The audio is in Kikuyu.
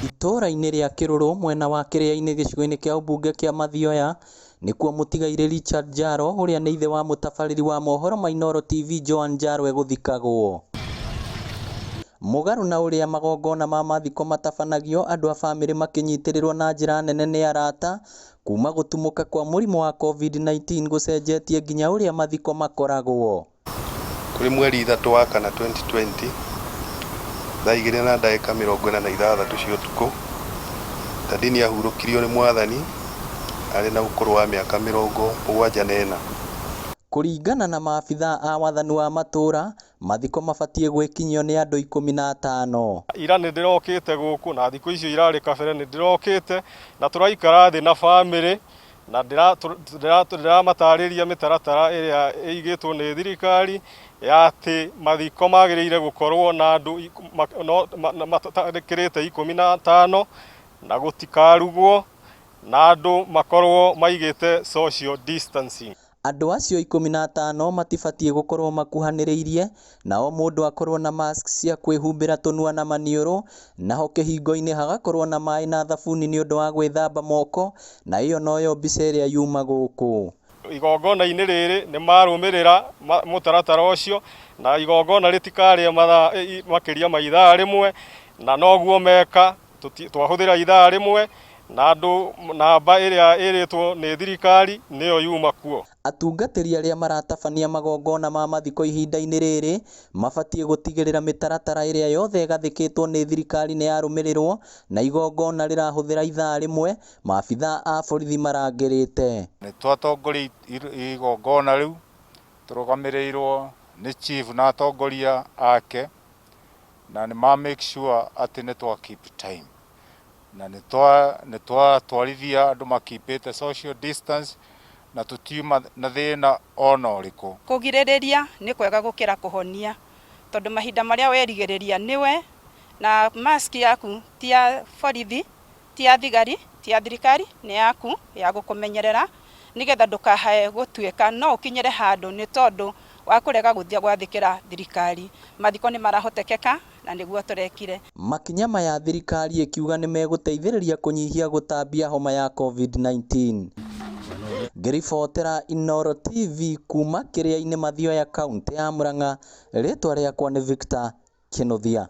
Itũũra-inĩ rĩa Kĩrũrũ mwena wa Kĩrĩa-inĩ gĩcigo-inĩ kĩa ũmbunge kĩa Mathioya nĩkuo mũtigairĩ Richard Njaro ũrĩa nĩ ithe wa mũtabarĩri wa mohoro ma Inooro TV Joan Njaro egũthikagwo. Mũgarũ na ũrĩa magongona ma mathiko matabanagio andũ a bamĩrĩ makĩnyitĩrĩrwo na njĩra nene nĩ arata kuma gũtumũka kwa mũrimũ wa Covid-19 gũcenjetie nginya ũrĩa mathiko makoragwo. Kũrĩ mweri 3 wa kana 2020, thaa 2:46 cia ũtukũ, Daddy nĩahurũkirio nĩ Mwathani arĩ na ũkũrũ wa mĩaka 74. Kũringana na maabithaa a wathani wa matũra, mathiko mabatiĩ gwĩkinyio nĩ andũ 15. Ira nĩ ndĩrokĩte gũkũ na thikũ icio irarĩ kabere nĩ ndĩrokĩte na tũraikara thĩ na bamĩrĩ na ndĩramatarĩria mĩtaratara ĩrĩa ĩigĩtwo nĩ thirikari ya atĩ mathiko magĩrĩire gũkorwo na andũ matakĩrĩte 15 na gũtikarugwo na andũ makorwo maigĩte social distancing. Andũ acio 15 matibatiĩ gũkorwo makuhanĩrĩirie na o mũndũ akorwo na mask cia kwĩhumbĩra tũnua na maniũrũ, naho kĩhingo-inĩ hagakorwo na maĩ na thabuni nĩ ũndũ wa gwĩthamba moko, na ĩyo noyo mbica ĩrĩa yuma gũkũ. Igongona-inĩ rĩrĩ nĩ marũmĩrĩra mũtaratara ũcio na igongona rĩtikarĩe mathaa makĩria ma ithaa rĩmwe, na noguo meka twahũthĩra ithaa rĩmwe na andũ namba ĩrĩa ĩrĩtwo nĩ thirikari nĩyo yuma kuo. Atungatĩri arĩa maratabania magongona ma mathiko ihinda-inĩ rĩrĩ mabatiĩ gũtigĩrĩra mĩtaratara ĩrĩa yothe ĩgathĩkĩtwo nĩ thirikari nĩ yarũmĩrĩrwo na igongona rĩrahũthĩra ithaa rĩmwe, maabithaa a borithi marangĩrĩte. Nĩ twatongoria igongona rĩu tũrũgamĩrĩirwo nĩ chief na atongoria ake na nĩ ma make sure atĩ nĩ twa keep time na nĩ twatwarithia andũ makipĩte social distance na tũtiuma na thĩna ona ũrĩkũ. Kũgirĩrĩria nĩ kwega gũkĩra kũhonia tondũ mahinda marĩa werigĩrĩria nĩwe na mask yaku ti ya borithi, ti ya thigari, ti ya thirikari, nĩ yaku ya gũkũmenyerera nĩgetha ndũkahae gũtuĩka no ũkinyĩre handũ nĩ tondũ wa kũrega gũthiĩ gwathĩkĩra thirikari. Mathiko nĩ marahotekeka na nĩguo tũrekire. Makinya maya thirikari ĩkiuga nĩ megũteithĩrĩria kũnyihia gũtambia homa ya Covid-19. Ngĩribotera Inooro TV kuma Kĩrĩa-inĩ Mathioya kaũntĩ ya Murang'a, rĩtwa rĩakwa nĩ Victor Kĩnuthia.